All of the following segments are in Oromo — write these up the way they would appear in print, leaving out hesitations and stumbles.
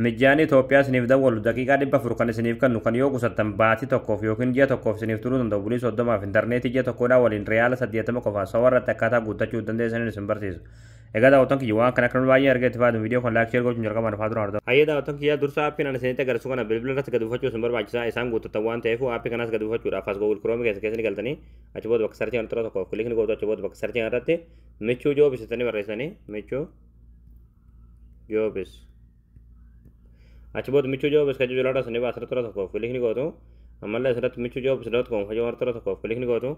Mijjaanii Itoophiyaa isiniif dawwalu, daqiiqaa 400 kan isiniif kennu, kan yoo qusattan baatii tokkoof yookiin ji'a tokkoof isiniif turuu danda'u, bulii 30f intarneetii ji'a tokkodhaa waliin riyaala 80 qofaan Sawaa irratti akkaataa guuttachuu dandeessaniin isin barsiisa. Egaa daawwattoon kiyya, waan kana akka baay'ee argee itti fayyadamu, viidiyoo kan like, share gochuun jalqabaan dhufaa turan hordofaa. Hayyee daawwattoon kiyya, dursa aappiin ani isinitti agarsiisu kana bilbila irratti gad buufachuu isin barbaachisaa isaan guuttatan waan ta'eef, aappii kanas gad buufachuudhaaf as Google Chrome keessa keessa ni galtanii, achi booda bakka searchii kana tokkoof click ni gootu. Achi booda bakka searchii irratti Michuu Jobs jettanii barreessanii, Michuu Jobs. Achi booda Michuu Jobs kan jiru irraa ni baasa, irratti tokkoof click ni gootu. Ammallee asirratti michuujobs.com kan jiru irratti tokkoof click ni gootu.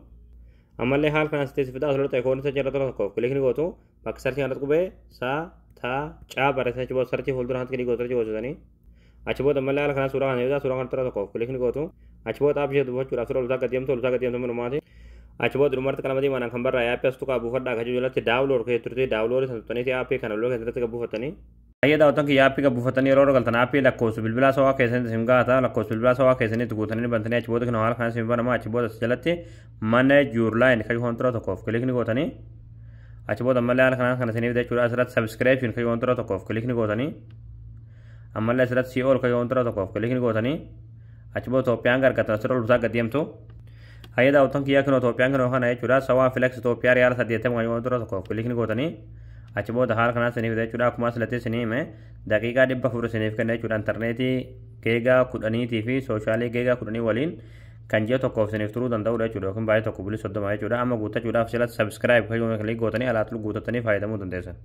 Ammallee haala kanaan sitti fidaa, asirratti ikoonii searchii irratti tokkoof click ni gootu. Bakka searchii irratti qubee sa ta caa barreessanii, achi booda searchii fuuldura kanatti click gootu, searchii goosisanii. Achi booda ammallee haala kanaan suuraa kana fidaa, suuraa kana irratti tokkoof click ni gootu. Achi booda aappii ishee buufachuudhaaf suuraa olutaa gad deemtu, olutaa gad deemtu minumaati. Achi booda dhumarratti qalama diimaadhaan kan barraa'e aappii as tuqaa buufadhaa kan jiru jalatti download kan turte, download sana tuqxaniiti aappii kana bilbila keessatti gad buufattanii. Hayyee daawwattoon kiyya, aappii gad buufatanii yeroo galtan aappii lakkoofsa bilbilaa Sawaa keessanitti isin gaata. Lakkoofsa bilbilaa Sawaa keessanitti guutanii bantanii, achi booda kan haala kanaan isin banama. Achi booda as jalatti "Manage your line" kan jiru tokkoof click ni gootanii. Achi booda ammallee haala kanaan kan isiniif jechuudha. Asirratti "Subscription" kan jiru tokkoof click ni gootanii. Ammallee asirratti "See all" kan jiru tokkoof click ni gootanii. Achi booda Itoophiyaan gargaartan asirra ol gad deemtu. Hayyee daawwattoon kiyyaa, kinoo Itoophiyaan kinoo kana jechuudha. Sawaa Flex Itoophiyaa riyaala 80 kan jiru tokkoof click ni gootanii. Achi booda haala kanaan isiniif jechuudha. Akkuma asirratti isinii hime, daqiiqaa 400 isiniif kenna jechuudha. Intarneetii giga 10tii fi social giga 10 waliin kan ji'a tokkoof isiniif turuu danda'udha jechuudha, yookiin baay'ee tokko bulii 30 jechuudha. Amma guuttachuudhaaf silatti "Subscribe" kan click gootanii alaatul guutatanii fayyadamuu dandeessan.